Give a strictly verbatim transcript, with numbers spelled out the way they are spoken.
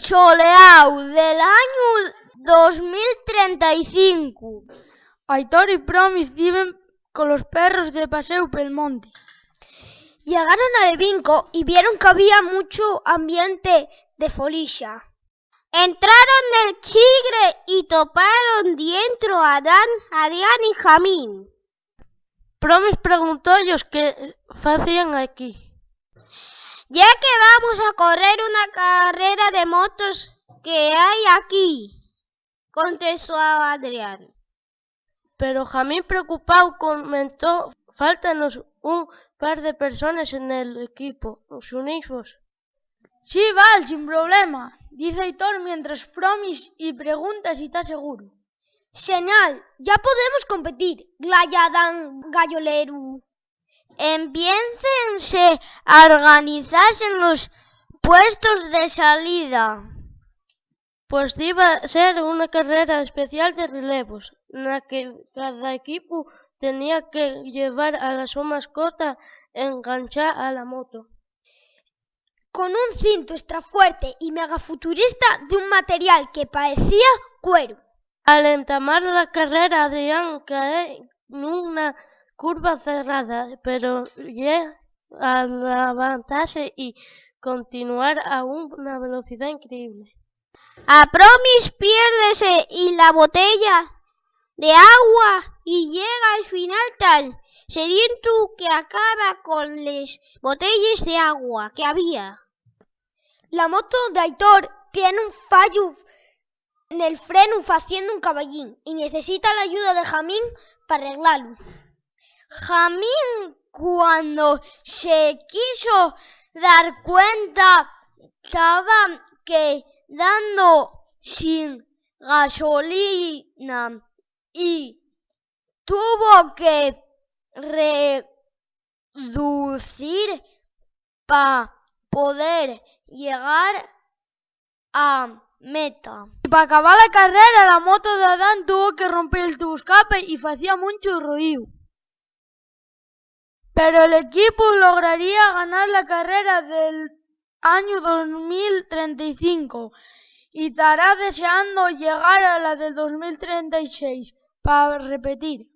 choleáu del añu dos mil trenta y cinco. Aitor y Promis diben colos perros de paséu pel monte. Llegaron al evinco y vieron qu'había munchu ambiente de folixa. Entraron nel chigre y toparon dientro a Dan, Adrián y Jamín. Promis preguntó-yos qué facían aquí. "Ye que vamos a correr una carrera de motos que hai aquí", contestó Adrián. Pero Jamín, preocupáu, comentó: "Fáltanos un par de persones nel equipu, ¿xunísvos?" "Sí, val, sin problema", diz Aitor mientres Promis-y pregunta si ta seguru. "Xenial, ya podemos competir", glaya Dan Gayoleru. Empiécense a organizase los puestos de salida. Pues diba ser una carrera especial de relevos, na que cada equipu tenía que llevar a la so mascota enganchá a la moto. Con un cintu extra fuerte y mega futurista d'un material que paecía cueru. Al entamar la carrera, Adrián cae nuna curva cerrada, pero llega a levantarse y continuar a una velocidá increíble. A Promis piérdese y la botella de agua y llega al final tal sedientu que acaba con les botelles de agua que había. La moto d'Aitor tien un fallu nel frenu faciendo un caballín y necesita la ayuda de Jamín pa arreglalu. Jamín, cuando se quiso dar cuenta, taba quedando sin gasolina y tuvo que reducir pa poder llegar a meta. Y pa acabar la carrera, la moto d'Adán tuvo que romper el tubo escape y facía munchu ruíu. Pero l'equipu lograría ganar la carrera del añu dos mil trenta y cinco y tará deseando llegar a la del dos mil trenta y seis pa repetir.